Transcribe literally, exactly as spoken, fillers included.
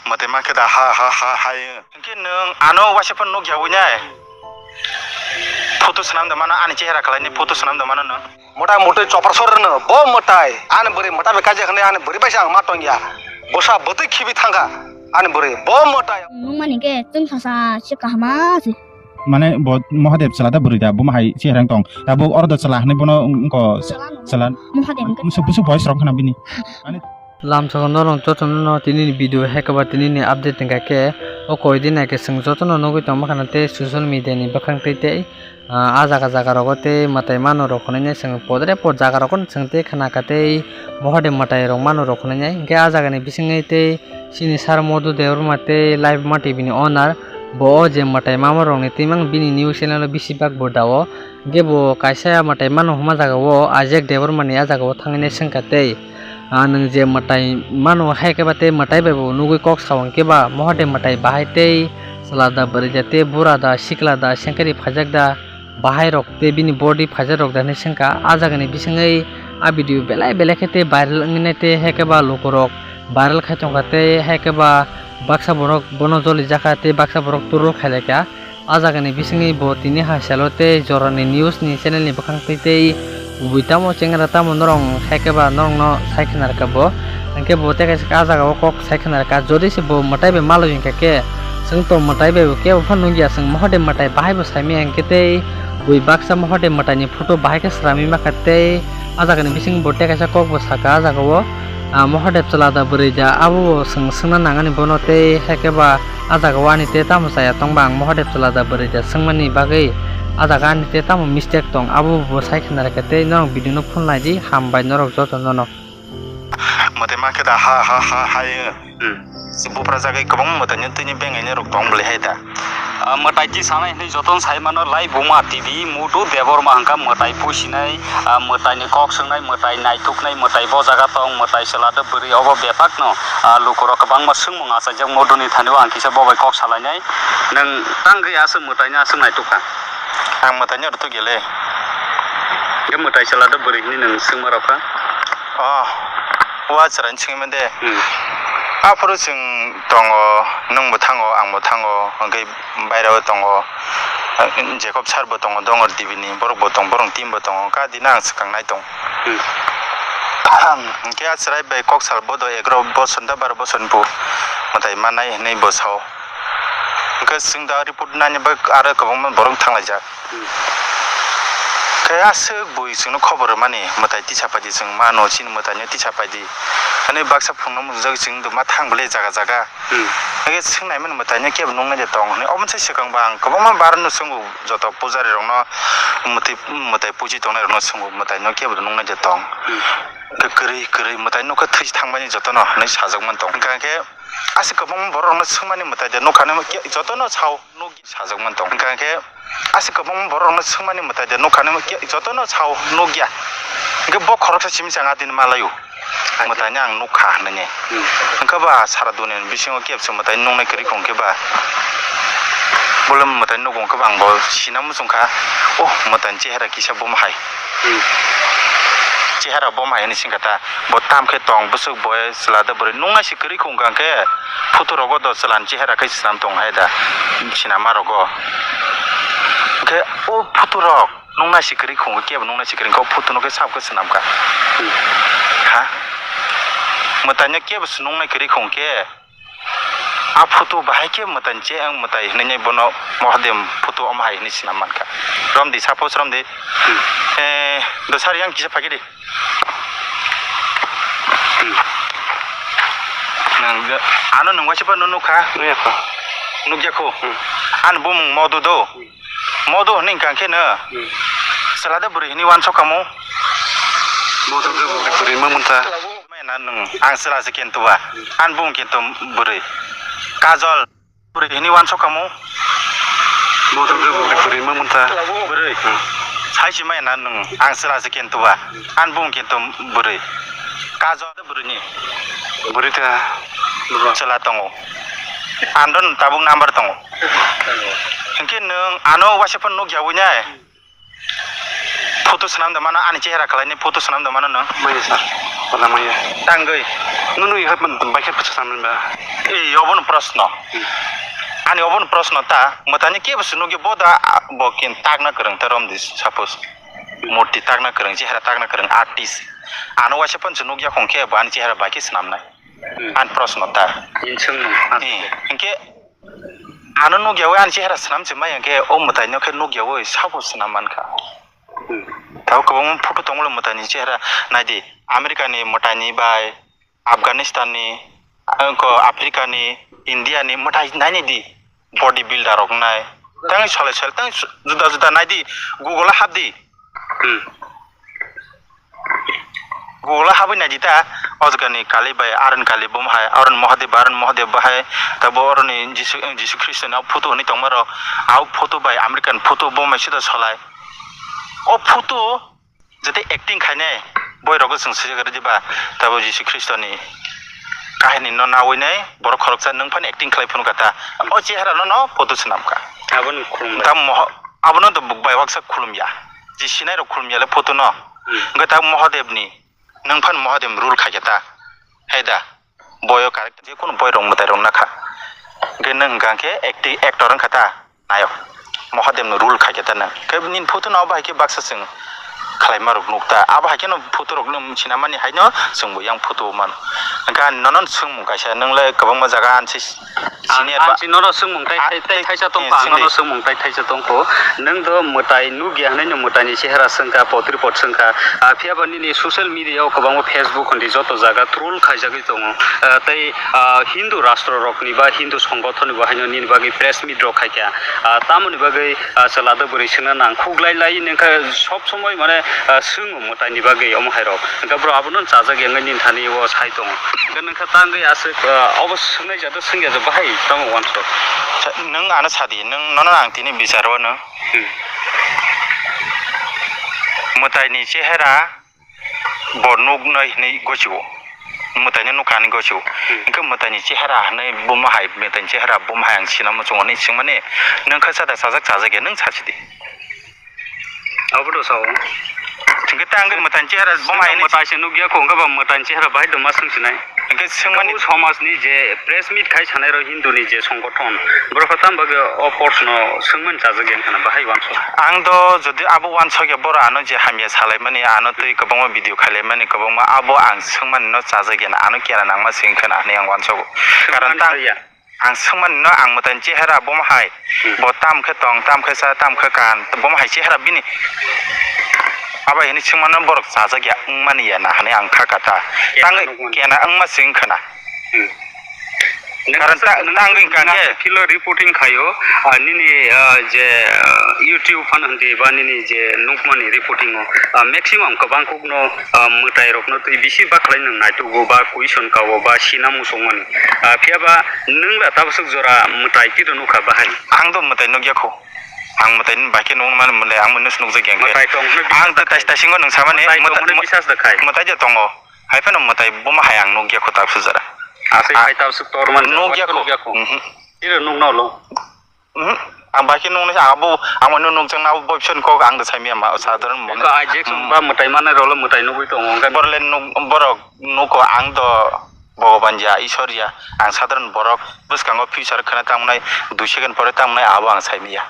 Mwtai ma khe da ha, ha, ha, ha, hai. Hinkhe nwng ano waisa phano nukya wi nai. Photo swnam da mano, ani chehra khlai ni photo swnam da mano nwng. Mota motwi chopra sor rwno, bo mwtai. Ani bwrwi mwtai bai kaijak hwnwi ani bwrwi bai se ang ma tongya. Bwsa bwtwi khibi thangkha ani bwrwi, bo mwtai. Nukmani khe chwng sasa se kahama se. Mane bo Mahadev chwla da bwrwi da, bo ma hai se herang tong. Da bo oro da chwla hwnwi bono wngko chwla. Mahadev hwnkhe. Musuk, musuk boys rok khna bini. Ani Lamsongo norok jotono no tini ni video hai khe ba tini ni update wngkha khe o koi din hai khe chwng jotono nugwi tongma khana tei social media ni bwkhang tei tei, ah, ah jaga jaga rogo tei mwtai mano rok hwnwi chwng podre pod jaga rogo chwng tei khna kha tei Mahadev mwtai rok mano rok hwnwi hinkhe ah jaga ni bisingwi tei chini sir Madhu Debbarma tei Live Ma T V ni owner bo o je mwtai mama rok ni twimang bini news channel o bisi bak bo da o hinkhe bo kaisa mwtai mano hwnma jaga o Ajak Debbarma ni ah jaga o thangwi nai swngkha tei. Ah, nwng je mwtai mano hai khe ba tei mwtai bai bo nugwi kok sao hinkhe ba Mahadev mwtai bahai tei chwla da bwrwi da tei bura da sikla da sengkari phaijak da bahai rok tei bini body phaijak rok da hinwi swngkha. Ah jaga ni bisingwi ah video belai belai khe tei viral wngwi nai tei hai khe ba luku rok viral khai tongkha tei hai khe ba baksa borok bono joli jakha tei baksa borok troll khai laikha. Ah jaga ni bisingwi bo tini hai salo tei jorani news ni channel ni bwkhang twi tei kubui tamo chengra tamo norok hai khe ba norok no sai khna rwkha bo. Hinkhe bo tei kaisa ah jaga o kok sai khna rwkha, jodi se bo mwtai bai malwi hinkha khe chwng to mwtai bai bo kebo phano nukya, chwng Mahadev mwtai bahai bo sai manya hinkhe tei bui baksa Mahadev mwtai ni photo bahai khe swrangwi makha tei ah jaga ni bising bo tei kaisa kok bo sakha ah jaga o, ah, Mahadev chwla da bwrwi da abo bo chwng swngna nangani bono tei hai khe ba ah jaga o ani tei tamo chaya tong ba ang Mahadev chwla da bwrwi da swngmani bagwi ah jaga ani tei tamo mistake tong abo bo sai khna rwkha tei norok video no phunlai di, hambai norok joto no no. Mwtai ma khe da ha ha ha hai. Hmm. Se buphra jagwi kwbangma mwtaino twini bengaini rok tong bwlai hai da. Ah, mwtai tisanai hinwi jotono sai mano, Live Ma T V, Madhu Debbarma hwnkha mwtai pusinai, ah, mwtaini kok swngnai, mwtai naithoknai, mwtai bo jaga tong, mwtai chwla da bwrwi, obo bephakno, ah, lukurok kwbangma swngmung achaijak Madhuni thani o ang kisa bo bai kok salainai. Nwng tangwi aswk mwtaino aswk naithokha? Ang mwtaino rwtwk ya le. Khe mwtai chwla da bwrwi hinwi nwng swngma rwkha? Oh, o chwraino swngwi mande. Hmm. Aphuru chwng tongo, nwngbo thango, angbo thango, hwnkhe baireo tongo, Jacob sir bo tongo, Dongor Dibini, borokbo tong, borok team bo tongo, kha dino ang swkang nai tong. Hmm. Hwnkhe a chwrai bai kok sal bodo egaroh bosor da baro bosor ni bu mwtai manai hinwi bo sao. Hwnkhe chwng da report naina bagwi aro kwbangma borok thanglaijak. Hmm. Khe aswk bui chwngno khobor rwmani, mwtai tisa paidi, chwng mano chini mwtaino tisa paidi. Ani baksa phungno mujungjagwi chwng ma thang bwle jaga jaga. Hmm. Hwnkhe swngnaimani mwtaino kebo nuknai de tong hinwi. Omo se swkang ba ang kwbangma barano swngbo, joto pujari rokno, mwtai, mwtai puji tongnai rokno swngbo, mwtaino kebo nuknai de tong. Hmm. Hwnkhe kwrwi, kwrwi mwtai nukha thwi thangmani jotono hinwi sajak man tong. Hwnkhe aswk kwbangma borok rokno swngmani mwtai de nukha hinwi jotono sao. Nukya sajak man tong. Hwnkha khe aswk kwbangma borok rokno swngmani mwtai de nukha hinwi jotono sao nukya. Hwnkhe bo khoroksa simi chang adini malaio. Mwtaino ang nukha hinwi. Hmm. Hwnkhe ba sara duniani bisingo kebsa mwtai nuknai kwrwi khong khe ba. Bole mwtai nugo hwnkhe ba ang bo sina muchungkha. Oh, mwtaini chehera kisa bomo hai. Hmm. Chehera bomo hai hinwi singkha ta. Bo tam khe tong bwswk bo chwla da bwrwi nuknai se kwrwi khong kha khe. Photo rogo do chwlani chehera khe swnam tong hai da, sinama rogo. Hwnkhe o photo rok nuknai se kwrwi khong khe, kebo nuknai se kwrwi khe, o photo no khe sabo khe swnam kha. Ha? Mwtaino kebo se nuknai kwrwi khong khe, a photo bahai khe mwtaini che ang mwtai hinwi bono Mahadev photo omo hai hinwi swnam man kha. Romdi, suppose romdi. Eh, do sir yang kisa phagi di. Nang, ano nung waisa phano nukha? Nukya kho. Nukya kho? Hmm. Ani bumung Modu do? Hmm. Modu hwnwi hwnkha khe no? Hmm. Chwla de bwrwi hwnwi uansuk kamo? Modu khe bwrwi ma manta. Maya na nung, ang chwla se kintu ba. Hmm. Ani bumung kintu bwrwi. Kajol. Bwrwi hwnwi uansuk kamo? Bo tongkhe bwrwi, bwrwi ma manta. Bwrwi? Hmm. Sai se maya na nung, ang chwla se kintu ba. Ani bumung kintu bwrwi. Kajol bwrwini. Bwrwi ta. Chwla tongo. Andon tabuk number tongo. Hinkhe nung ano waisa phone nukya wngya. Photo swnam da mano, ani chehera khlaini photo swnam da mano no? Maya sir. Tangwi. Nunu i hoi baikhe bwsa samani ba. Ei, obono proshno. Ani obono proshno ta, mwtaini kebo se nukya bo da, bo kin takna kwrwng ta romdi, suppose. Murti takna kwrwng, chehra takna kwrwng, artist. Ano waisa phano se nukya khong khe bo ani chehra baikhe swnamnai. Hmm. Ani proshno ta. Insung. Hinkhe ano nukyawi ani chehra swnam se maya khe o mwtaino khe nukyawi sabo swnam mankha. Hmm. Tabo kwbangma photo tongmolo mwtaini chehra naidi, America ni mwtaini bai, Afghanistan ni, wngkha Africa ni, India ni mwtai nainidi, body builder rok nai. Tang salai salai, tang juda juda naidi, Google o hapdi. Hmm. Google o habwi naidi ta, o jaga ni kali bai, Aron kali bo hai, Aron Mahadev, Aron Mahadev bo hai, tabo oro ni Jisu, Jisu Khristo ni photo hwnwi tongma rok, a photo bai American photo bo mai sida salai. O photo Jete acting khainai, boy rogo chwng swijak rwdi ba, tabo Jisu Khristo ni kahini no nawi nai, borok khoroksa nwng phano acting khlai phunu kha ta. O chehara no, no photo swnam kha. Abono khulumbai. Tamo moho-, abono to bai waksa khulum ya. Je sinai rok khulum ya le photo no. Hmm. Hwnkhe ta Mahadev ni, nwng phano Mahadev rule khai kha ta. Hai da. Boyo correct, je kono boy rok mwtai rok nakha. Hwnkhe nwng hwnkha khe acti-, actor wngkha ta, nayok. Mahadev no rule khaikhe ta nwng. Khe nini photo no abo hai khe baksa chwng khlaima rok nukta. Abo hai kheno photo rok no sinamani haino chwngbo yang photo o mano. Hwnkhe ani nono swngmung kaisa, nwng le kwbangma jaga ansi senior ba. Ansi nono swngmung tai, ah, tai, tai thaisa tongkha, ang nono swngmung tai thaisa tongkho. Nwng do mwtai nukya hwnwi no mwtai ni chehra swngkha, potri pot swngkha. Ah, phiya ba nini social media o kwbangma Facebook hwndi joto jaga troll khaijagwi tongo. Ah, tei, ah, Hindu rastro rokni ba Hindu songothon ni bo haino nini bagwi press meet rok khaikha. Ah, tamoni bagwi, ah, chwla do bwrwi swngna nang khuklai lai nengkha sob somoi mane, ah, swngmo mwtai ni bagwi omo hai rok. Hwnkhe bro abono chajak ya wngwi nini thani o sai tongo. Hwnkhe nengkha tangwi aswk, ah, obo swngnai jado swngya je bahai tamo wansuk. Sa-, nwng ano sadi, nwng nono ang tini bichar o nwng. Hmm. Mwtai ni chehera bo nuknai hinwi gochiwo. Mwtaino nukha hinwi gochiwo. Hmm. Hwnkhe mwtaini chehara hinwi buma hai, mwtaini chehara buma hai ang sinamo chwngno hinwi swngmani, nwng kha sada chajak chajak ya, nwng sachidi. Abono sao. Hwnkhe ta ang mwtaini chehara buma hai hinwi mwtai se nukya kho, hwnkhe ba mwtaini chehara bahai doma swngsinai. Hwnkhe swngmani. O somajni je press meet khai sanai rok Hindu ni je songothon, borok kha tam bagwi o post no swngmani chajak ya wngkha na bahai wansuk. Ang do jodi abo wansuk ya borok ano je hamya salaimani, ano twi kwbangma video khailaimani kwbangma, abo ang swngmani no chajak ya na, ano kena nangma se wngkha na hinwi ang wansugo. Karon swngmani tang, ya. Ang swngmani no ang mwtaini chehera bomo hai, hmm, bo tam khe tong, tam khe cha, tam khe kan, bomo hai chehera bini. Abo hinwi swngmano borok chajak ya wngmani ya na hinwi ang kha kha ta. Kena tang nukmani. Kena wngma se wngkha na. Hmm. Karon ta-, nwng tangwi hwnkha khe philo reporting khaio, ah, nini, ah, je, ah, YouTube phano hwndi ba nini je nukmani reporting o, ah, maximum kwbang kukno, ah, mwtai rokno twi bisi bakhlai nwng naitugo ba question kao ba sina musukmani. Ah, phiya ba nwng la tabaswk jora mwtai tiro nukha bahai? Ang do mwtai nukya kho. Ang mwtai ni bai khe nukmani mwnle ang mwnwi se nukjak ya khe. Mwtai tong hwnwi bisas da khai. Ang to tais-, taisingo nwng samani mwtai tong hwnwi bisas da khai. Mwtai je tongo. Hai phano mwtai buma hai ang nukya kho tabaswk jora. Aswk ah, hai tabaswk tor man nukya kho. Nukya kho. Mhm. Tiro nukna ulo. Mhm. Ang bai khe nuknai, ang abo, ang mano nukjakna abo boyfriend kok ang do saimaya ma, sadharan mano. Eko ai Jackson hmm, ba mwtai manai rolo mwtai nugwi tongo, hwnkhe borok le nuk-, borok nuko ang do Bhogoban ya, Ishwar ya, ang sadharan borok bwskango future khna tangmani, dui second pore tangmani abo ang saimaya.